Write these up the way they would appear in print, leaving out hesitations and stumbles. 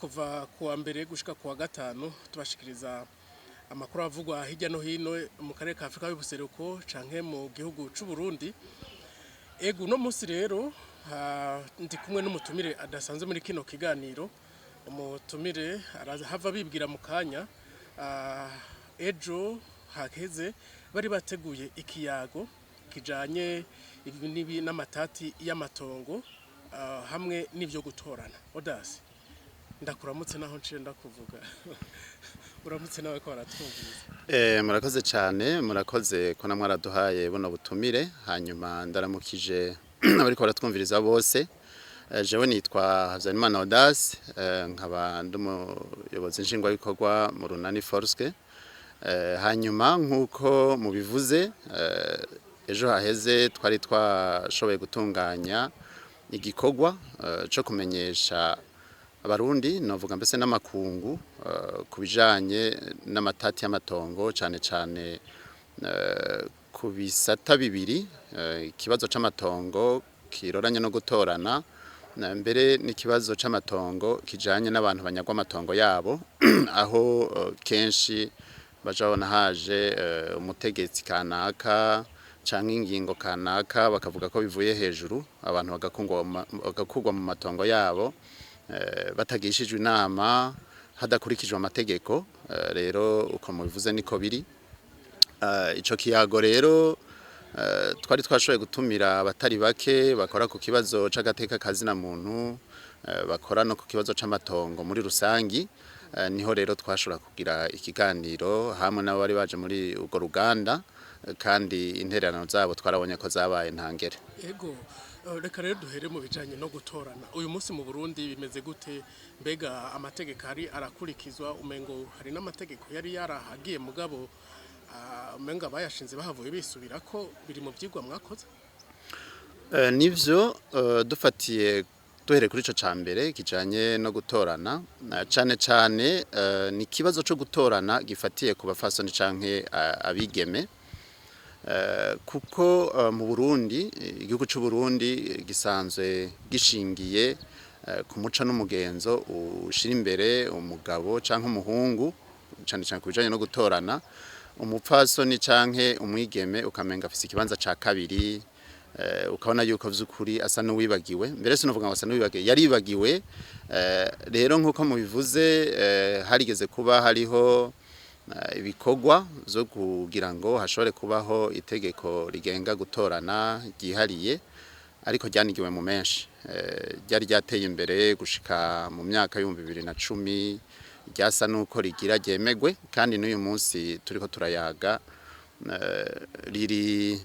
Kuva kuwa mbere gushika kuwa gatanu tubashikiriza amakuru avugwa hirya no hino mu karere ka Afrika y'ubuseruko canke mu gihugu c'u Burundi. Ego, uno munsi rero ndi kumwe n'umutumire adasanzwe muri kino kiganiro. Umutumire arahava bibwira mu kanya. Ejo haheze bari bateguye ikiyago kijanye n'ibi n'amatati y'amatongo hamwe n'ivyo gutorana. Odasi, ndakuramutse naho nciye ndakuvuga. Uramutse nawe ko baratwumviriza. Murakoze cyane, murakoze ko namwe araduhaye buno butumire. Hanyuma ndaramukije abariko baratwumviriza bose. Jewe nitwa Habyarimana Audace, nkaba ndi umuyobozi nshingwabikorwa mu Runani Forske. Hanyuma nk'uko mubivuze, ejo haheze twari twashoboye gutunganya igikorwa co kumenyesha Abarundi, novuga mbese n'amakungu, ku bijanye n'amatati y'amatongo, cane cane ku bisata bibiri: ikibazo c'amatongo kiroranye no gutorana, na mbere n'ikibazo c'amatongo kijanye n'abantu banyagwa amatongo yabo, aho kenshi baja babona haje umutegetsi kanaka canke ingingo kanaka, bakavuga ko bivuye hejuru, abantu bagakurwa mu matongo yabo batagishijwe inama, hadakurikijwe amategeko. Rero uko mubivuze niko biri. Ico kiyago rero twari twashoboye gutumira abatari bake bakora ku kibazo c'agateka kazina muntu, bakora no ku kibazo c'amatongo muri rusangi. Niho rero twashobora kugira ikiganiro hamwe n'abo bari baje muri urwo ruganda, kandi intererano zabo twarabonye ko zabaye ntangere. Ego, reka rero duhere mu bijanye no gutorana. Uyu munsi mu Burundi bimeze gute? Mbega amategeko ari arakurikizwa? Umengo hari n'amategeko yari yarahagiye, mugabo umengo abayashinze bahavuye bisubira ko biri mu vyigwa mwakoze. Nivyo, dufatiye duhere kuri ico ca mbere kijanye no gutorana, cane cane ni ikibazo co gutorana gifatiye ku bafasoni canke abigeme, kuko mu Burundi, igihugu c'u Burundi gisanzwe gishingiye ku muco n'umugenzo ushira imbere umugabo canke umuhungu, cane cane ku bijanye no gutorana. Umupfasoni canke umwigeme ukamenga afise ikibanza ca kabiri, ukabona yuko vy'ukuri asa n'uwibagiwe. Mbere sinovuga ngo asa n'uwibagiwe, yaribagiwe. Rero nk'uko mubivuze, harigeze kuba hariho ibikorwa zo kugira ngo hashobore kubaho itegeko rigenga gutorana ryihariye, ariko ryanigiwe mu menshi. Ryari ryateye imbere gushika mu myaka 2010, ryasa nuko rigira ryemegwe, kandi n'uyu munsi turiko turayaga riri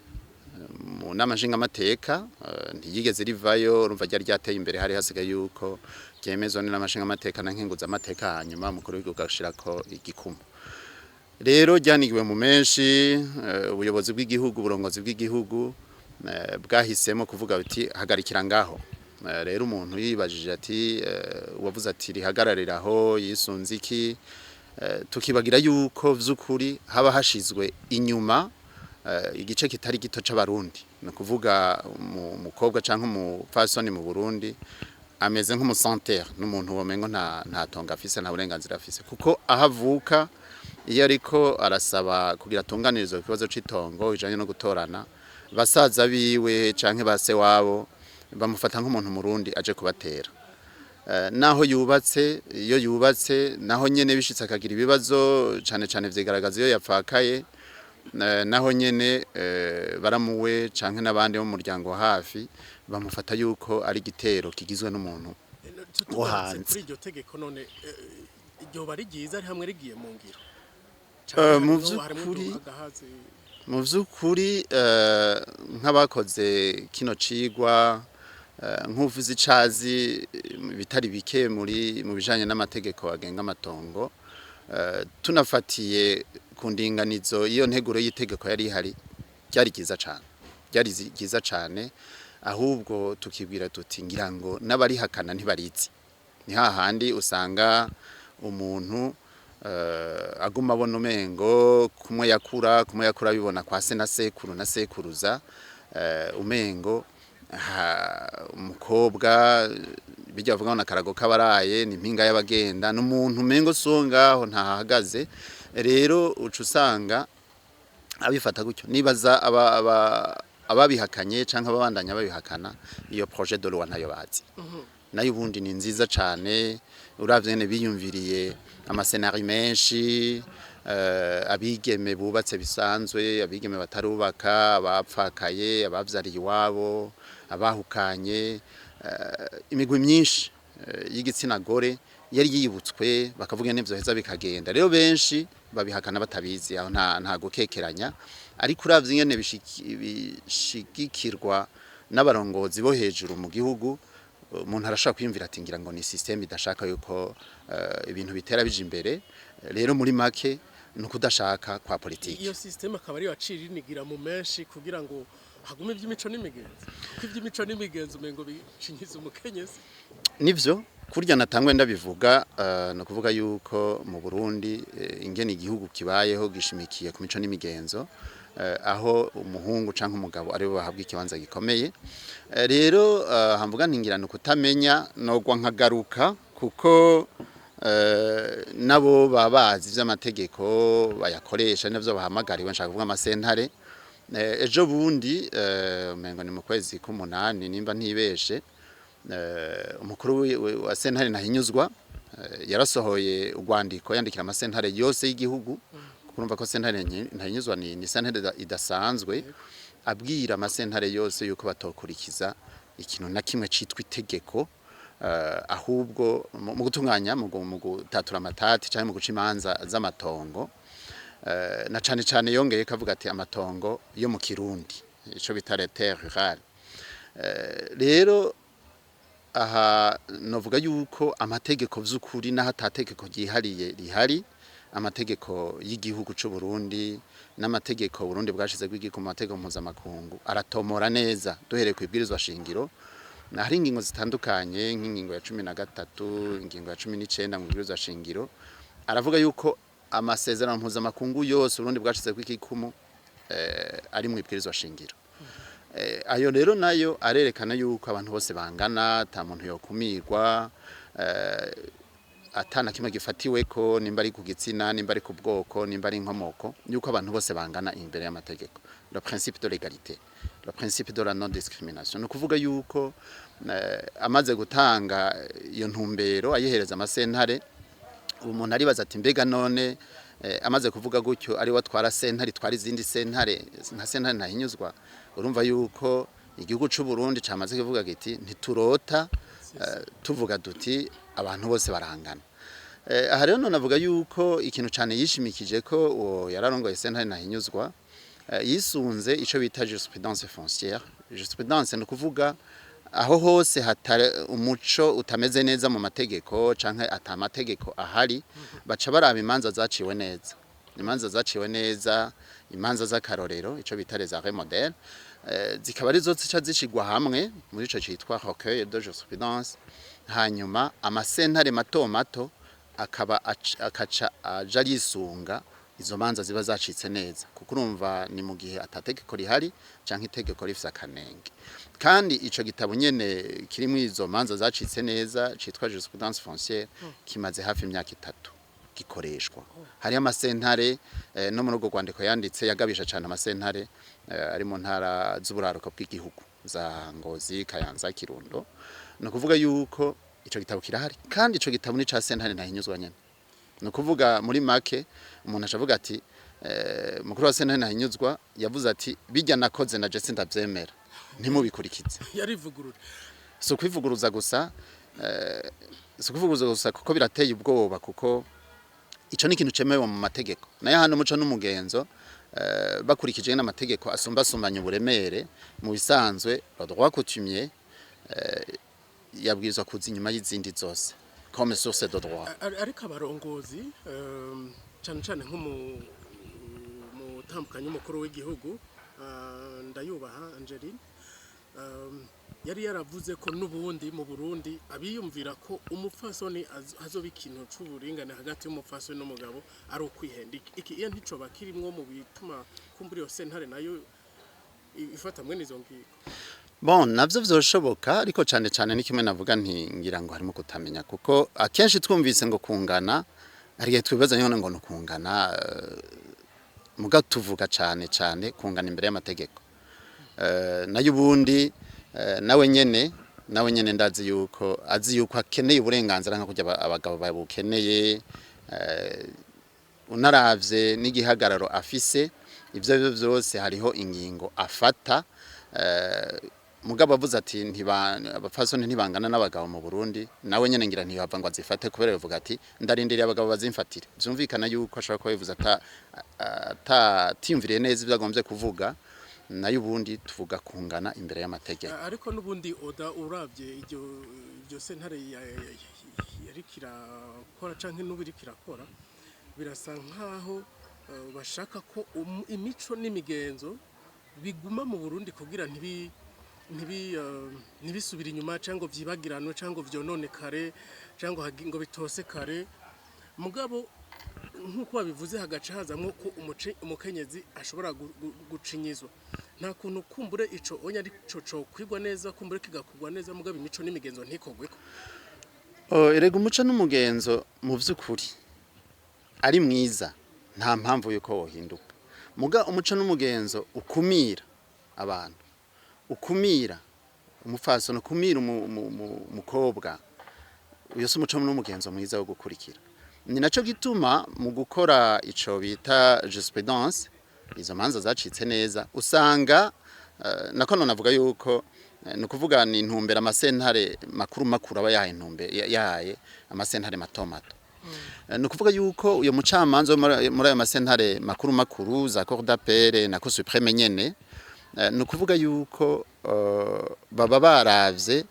mu nama nshingamateka, ntiyigeze rivayo. Urumva ryari ryateye imbere, hari hasigaye yuko ryemezwa n'inama nshingamateka na nkenguzamateka, hanyuma umukuru w'igihugu agashirako igikumu. Rero ryanigiwe mu menshi, ubuyobozi bw'igihugu, uburongozi bw'igihugu bwahisemo kuvuga buti hagarikira ngaho. Rero umuntu yibajije ati uwavuze ati rihagarariraho yisunze iki? Tukibagira yuko vy'ukuri haba hashizwe inyuma igice kitari gito c'Abarundi. Ni ukuvuga umukobwa canke umupfasoni mu Burundi ameze nk'umusantere, n'umuntu womengo nta tongo afise, nta burenganzira afise, kuko aho avuka iyo ariko arasaba kugira atunganirizwe ku kibazo c'itongo bijanye no gutorana, basaza biwe canke base wabo bamufata nk'umuntu Murundi aje kubatera. Naho yubatse, iyo yubatse naho nyene bishitse akagira ibibazo, cane cane vyigaragaza iyo yapfakaye, naho nyene baramuwe canke n'abandi bo mu muryango wa hafi bamufata yuko ari igitero kigizwe n'umuntu wo Tugarutse hanze. kuri iryo tegeko none, ryoba ari ryiza ari hamwe rigiye mu ngiro? Mu Harimwo vy'ukuri agahaze? Mu vy'ukuri, nk'abakoze kino cigwa, nk'uvuze icazi bitari bike muri mu bijanye n'amategeko agenga amatongo, tunafatiye ku ndinganizo iyo nteguro y'itegeko yari ihari, ryari ryiza cane, ryari ryiza cane. Ahubwo tukibwira tuti ngira ngo n'abarihakana ntibarizi. Ni hahandi usanga umuntu aguma abona umengo kumwe yakura abibona kwa se na sekuru na sekuruza, umengo umukobwa Bijya bavuga ngo nakarago kabaraye, ni impinga y'abagenda, n'umuntu umengo so ngaho ntahagaze. Rero uca usanga abifata gutyo. Nibaza ababihakanye canke ababandanya babihakana, iyo projet de loi ntayo bazi. Nayo ubundi ni nziza cane. Uravye ngene biyumviriye ama scénarios menshi, abigeme bubatse bisanzwe, abigeme batarubaka, abapfakaye, abavyariye iwabo, abahukanye, imigwi myinshi y'igitsina gore yari yibutswe, bakavuga n'ivyo heza bikagenda. Rero benshi babihakana batabizi, aho nta gukekeranya. Ariko uravye ingene bishigikirwa n'abarongozi bo hejuru mu gihugu, umuntu arashobora kwiyumvira ati ngira ngo ni système idashaka yuko ibintu bitera bija imbere. Rero muri make ni ukudashaka kwa politiki. Iyo système akaba ariyo acira inigira mu menshi kugira ngo hagume iby'imico n'imigenzo, kuko iby'imico n'imigenzo umengo bicinyiza umukenyezi. Nivyo, kurya natangwe ndabivuga, no kuvuga yuko mu Burundi, ingene igihugu kibayeho gishimikiye ku mico n'imigenzo, aho umuhungu canke umugabo aribo bahabwa ikibanza gikomeye. Rero hamvuga ntingirana kutamenya nogwa nkagaruka, kuko nabo baba bazi ivy'amategeko bayakoresha, navyo bahamagariwe, nshaka kuvuga amasentare. Ejo bundi, umengo ni mu kwezi k'umunani nimba ntibeshe, umukuru wa sentare Ntahinyuzwa yarasohoye urwandiko yandikira amasentare yose y'igihugu, kuko urumva ko sentare Ntahinyuzwa ni sentare idasanzwe, abwira amasentare yose yuko batokurikiza ikintu na kimwe citwa itegeko, ahubwo mu gutunganya, mu gutatura amatati canke mu guca imanza z'amatongo, na cane cane yongeye kavuga ati amatongo yo mu Kirundi, ico bita les terres rurales. Rero aha novuga yuko amategeko vy'ukuri, naho atategeko ryihariye rihari, amategeko y'igihugu c'u Burundi n'amategeko Burundi bwashize kw'igihugu mu mategeko mpuzamakungu aratomora neza. Duhereye ku ibwirizwa shingiro, hari ingingo zitandukanye, nk'ingingo ya 13, ingingo ya 19 mu ibwirizwa shingiro, aravuga yuko amasezerano mpuzamakungu yose Burundi bwashize kw'igikumu ari mu ibwirizwa shingiro. Ayo rero nayo arerekana yuko abantu bose bangana, ata muntu yokumirwa, atana kimwe gifatiweko, nimba ari ku gitsina, nimba ari ku bwoko, nimba ari inkomoko, yuko abantu bose bangana imbere y'amategeko, le principe de l'égalité, le principe de la non discrimination. Ni ukuvuga yuko amaze gutanga iyo ntumbero ayihereza amasentare, ubu umuntu aribaza ati mbega none amaze kuvuga gutyo, ari we atwara sentare, itwara izindi sentare nka sentare Ntahinyuzwa, urumva yuko igihugu c'u Burundi camaze kuvuga giti ntiturota, tuvuga duti abantu bose barangana. Aha rero none avuga yuko ikintu cane yishimikije ko uwo yararongoye sentare Ntahinyuzwa, yisunze ico bita jurisprudence foncière. Jurisprudence ni ukuvuga aho hose hatari umuco, utameze neza mu mategeko canke ata mategeko ahari, baca baraba imanza zaciwe neza, imanza zaciwe neza, imanza z'akarorero, ico bita les arrêts modèles, zikaba arizo zica zishigwa hamwe muri ico citwa recueil de jurisprudence. Hanyuma amasentare mato mato akaba akaca aja yisunga izo manza ziba zacitse neza, kuko urumva ni mu gihe atategeko rihari canke itegeko rifise akanenge. Kandi ico gitabo nyene kirimwo izo manza zacitse neza citwa jurisprudence foncière kimaze hafi imyaka 3 gikoreshwa. Hariho amasentare, no muri urwo rwandiko yanditse yagabisha cane amasentare ari mu ntara z'uburaruko bw'igihugu za Ngozi, Kayanza, Kirundo. Ni ukuvuga yuko ico gitabo kirahari, kandi ico gitabo ni ca sentare Ntahinyuzwa nyene. Ni ukuvuga muri make umuntu acavuga ati mukuru wa sentare Ntahinyuzwa yavuze ati bijya nakoze na je ndavyemera, ntimubikurikize. Yarivugurura. Si ukwivuguruza gusa, si ukwivuguruza gusa, kuko birateye ubwoba, kuko ico ni ikintu cemewe mu mategeko. Nayo hano umuco n'umugenzo, bakurikije n'amategeko asumbasumbanya uburemere, mu bisanzwe le droit coutumier yabwirizwa kuza inyuma y'izindi zose comme source de droit. Ariko abarongozi, cane cane nk'umutambukanyi w'umukuru w'igihugu, Ndayubaha Angeline, yari yaravuze ko n'ubundi mu Burundi abiyumvira ko umupfasoni hazoba ikintu c'uburingane hagati y'umupfasoni n'umugabo ari ukwihenda. Iki iyo nticoba kirimwo mu bituma kumbura iyo sentare nayo ifata mwene izo ngingo? Bon, navyo vyoshoboka, ariko cane cane ni kimwe navuga nti ngira ngo harimo kutamenya, kuko akenshi twumvise ngo kungana, hari igihe twibaza nyene ngo ni ukungana, muga tuvuga cane cane kungana imbere y'amategeko. Nayo ubundi nawe nyene ndazi yuko azi yuko akeneye uburenganzira nka kurya abagabo babukeneye. Unaravye n'igihagararo afise, ivyo arivyo vyose hariho ingingo afata. Mugabo avuze ati abapfasoni ntibangana n'abagabo mu Burundi, nawe nyene ngira ntiyava ngo azifate, kubera bivuga ati ndarindiriye abagabo bazimfatire. Vyumvikana yuko ashobora kuba yivuze ata tiyumviriye neza ivyo agombye kuvuga. Nayo ubundi tuvuga kungana imbere y'amategeko. Ariko n'ubundi oda uravye iryo sentare yariko irakora canke n'ubu iriko irakora, birasa nkaho bashaka ko imico n'imigenzo biguma mu Burundi kugira ntibisubire inyuma, cyangwa ngo vyibagiranwe, cyangwa ngo vyononekare, cyangwa ngo bitosekare. Mugabo nk'uko babivuze, hagaca hazamwo ko umukenyezi ashobora gucinyizwa. Nta kuntu kumbure ico onya ari co cokwigwa neza, kumbure kigakorwa neza, mugabo imico n'imigenzo ntikogweko? Oh, erega umuco n'umugenzo mu vy'ukuri ari mwiza, nta mpamvu yuko wohinduka. Muga umuco n'umugenzo ukumira abantu, ukumira umupfasoni, ukumira umukobwa, uyo si umuco n'umugenzo mwiza wo gukurikira. Ni naco gituma mu gukora ico bita jurisprudence, izo manza zacitse neza, usanga nako navuga yuko ni ukuvuga ni intumbero amasentare makuru makuru aba yahaye, intumbero yahaye amasentare mato mato. Ni ukuvuga yuko uyo mucamanza wo muri ayo masentare makuru makuru, za cour d'appel na cour suprême nyene, ni ukuvuga yuko baba baravye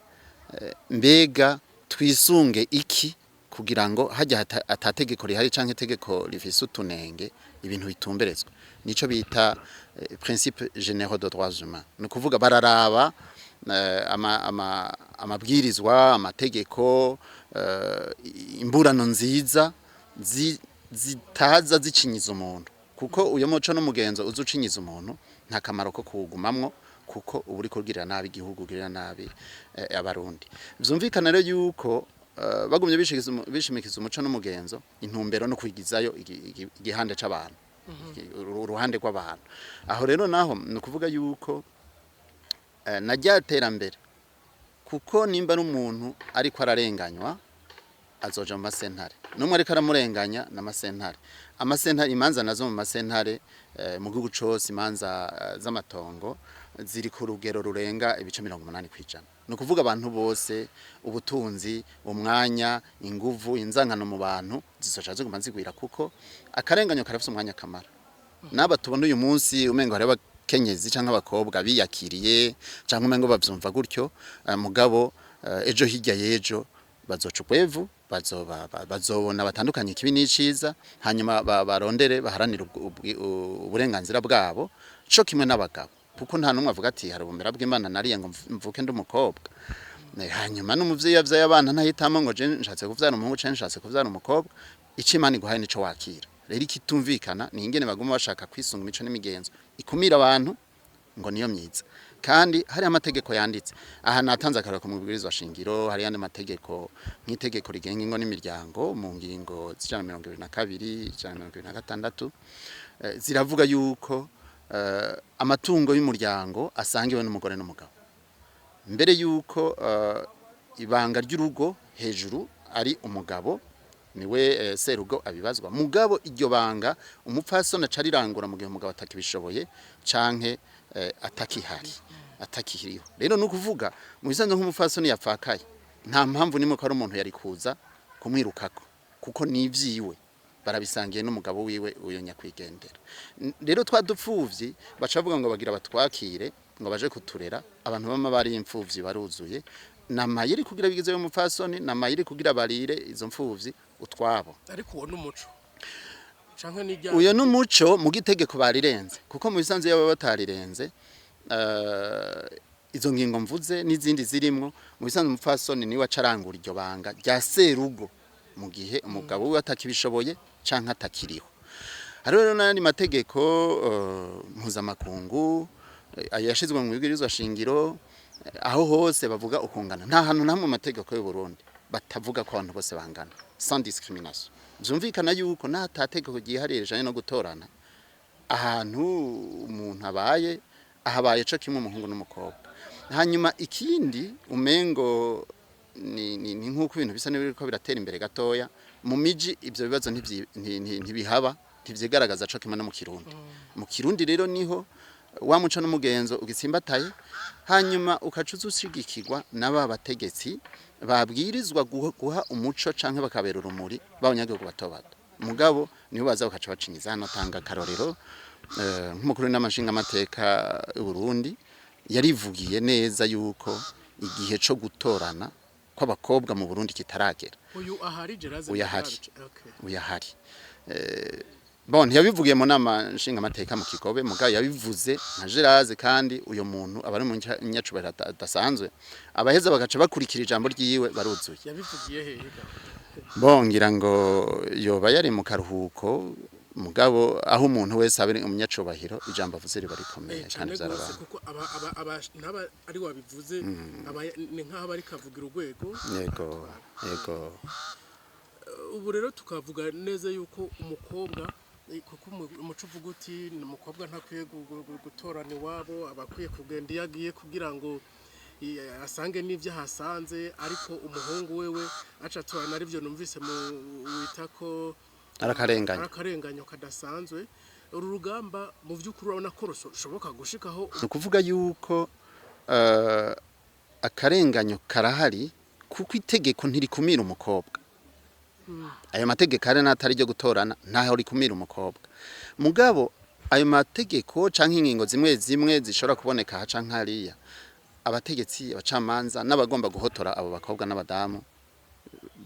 mbega twisunge iki kugira ngo hajya atategeko rihari canke itegeko rifise utunenge, ibintu bitumberezwa. Nico bita principe généraux de droits humains. Ni ukuvuga bararaba amabwirizwa, amategeko, imburano nziza zitaza zicinyiza umuntu, kuko uyo muco n'umugenzo uza ucinyiza umuntu nta kamaro ko kuwugumamwo, kuko uba uriko ugirira nabi igihugu, ugirira nabi abarundi. Vyumvikana rero yuko bagumye bishimikiza umuco n'umugenzo, intumbero no kwigizayo igihande c'abantu, uruhande rw'abantu. Aho rero naho ni ukuvuga yuko na rya terambere, kuko nimba ari umuntu ariko ararenganywa, azoja mu masentare, n'umwe ariko aramurenganya n'amasentare, amasentare, imanza nazo mu masentare mu gihugu cose, imanza z'amatongo ziri ku rugero rurenga ibice 80%. Ni ukuvuga abantu bose, ubutunzi, umwanya, inguvu, inzangano mu bantu zizoca ziguma zigwira, kuko akarenganyo karafise umwanya kamara. N'aba tubona uyu munsi umengo hariho abakenyezi canke abakobwa biyakiriye, canke umengo bavyumva gutyo, mugabo ejo hirya y'ejo bazoca ukwevu, bazobona batandukanye ikibi n'iciza, hanyuma barondere baharanire uburenganzira bwabo co kimwe n'abagabo, kuko nta n'umwe avuga ati hari ubumera bw'Imana nariye ngo mvuke ndi umukobwa. Hanyuma n'umuvyeyi yavyaye abana ntahitamo ngo je nshatse kuvyara umuhungu canke nshatse kuvyara umukobwa. Ico Imana iguhaye nico wakira. Rero ikitumvikana ni ingene baguma bashaka kwisunga imico n'imigenzo ikumira abantu ngo niyo myiza, kandi hari amategeko yanditse. Aha natanze akarorero ku mubwirizwa shingiro. Hari yandi mategeko nk'itegeko rigenga ingo n'imiryango, mu ngingo z'122, 126, ziravuga yuko amatungo y'umuryango asangiwe n'umugore n'umugabo, mbere yuko ibanga ry'urugo hejuru ari umugabo, niwe serugo abibazwa. Mugabo iryo banga umupfasoni aca arirangura mu gihe umugabo atakibishoboye canke atakihari, atakiriho. Rero ni ukuvuga mu bisanzwe nk'umupfasoni yapfakaye, nta mpamvu nimwe ko ari umuntu yari kuza kumwirukako, kuko ni ivyiwe, barabisangiye n'umugabo wiwe uyo nyakwigendera. Rero twa dupfuvyi baca bavuga ngo bagira batwakire ngo baje kuturera, abantu bama bari imfuvyi baruzuye. Namayiri kugira bigize umupfasoni, namayiri kugira barire izo mfuvyi utwabo. Ariko uwo n'umuco canke n'irya? Uyo n'umuco mu gitegeko barirenze, kuko mu bisanzwe iyo baba batarirenze, izo ngingo mvuze n'izindi zirimwo, mu bisanzwe umupfasoni niwe acarangura iryo banga rya serugo mu gihe umugabo wiwe atakibishoboye canke atakiriho. Hariho rero n'ayandi mategeko mpuzamakungu, ayo yashizwe mu bibwirizwa shingiro. Aho hose bavuga ukungana, nta hantu na hamwe mu mategeko y'u Burundi batavuga ko abantu bose bangana sans discrimination. Vyumvikana yuko n'ata tegeko ryihariye rijanye no gutorana, ahantu umuntu abaye ahabaye co kimwe umuhungu n'umukobwa. Hanyuma ikindi, umengo ni nk'uko ibintu bisa n'ibiriko biratera imbere gatoya mu miji, ivyo bibazo ntibihaba, ntivyigaragaza co kimwe no mu Kirundi. Mu Kirundi rero niho wa muco n'umugenzo ugitsimbataye, hanyuma ukaca uza ushigikirwa n'aba bategetsi babwirizwa guha umuco canke bakabera urumuri b'abanyagihugu bato bato, mugabo nibo baza bakaca bacinyiza. Hano tanga akarorero, nk'umukuru w'inama nshingamateka y'u Burundi yarivugiye neza yuko igihe co gutorana kw'abakobwa mu Burundi kitaragera. Uyu ahari, Geraze? Uyu ahari. Okay. Uyahari. Bon, ntiyabivugiye mu nama nshingamateka mu Kigobe, mugabo yabivuze nka Geraze, kandi uyo muntu aba ari mu nyacubahiro adasanzwe, abaheza bagaca bakurikira ijambo ryiwe baruzuye. Yabivugiye hehe ga? Bon, ngira ngo yoba yari mu karuhuko, mugabo aho umuntu wese aba ari umunyacubahiro, ijambo avuze riba rikomeye. Cane Kandi gose. vyarabaye. Kuko aba ntaba ari wabivuze, aba ni nkaho bari kavugira urwego. Yego. Ubu rero tukavuga neza yuko umukobwa, kuko umuco uvuga uti ni umukobwa ntakwiye gutorana iwabo, aba akwiye kugenda iyo agiye kugira ngo asange n'ibyo ahasanze, ariko umuhungu wewe aca atorana, aribyo numvise mu wita ko Arakarenganyo. Ari akarenganyo kadasanzwe. Uru rugamba mu by'ukuri urabona ko rushoboka gushikaho? Ni ukuvuga yuko akarenganyo karahari, kuko itegeko ntirikumira umukobwa. Ayo mategeko ari n'atari ryo gutorana, ntaho rikumira umukobwa, mugabo ayo mategeko canke ingingo zimwe zimwe zishobora kuboneka aha canke hariya, abategetsi, abacamanza n'abagomba guhotora abo bakobwa n'abadamu.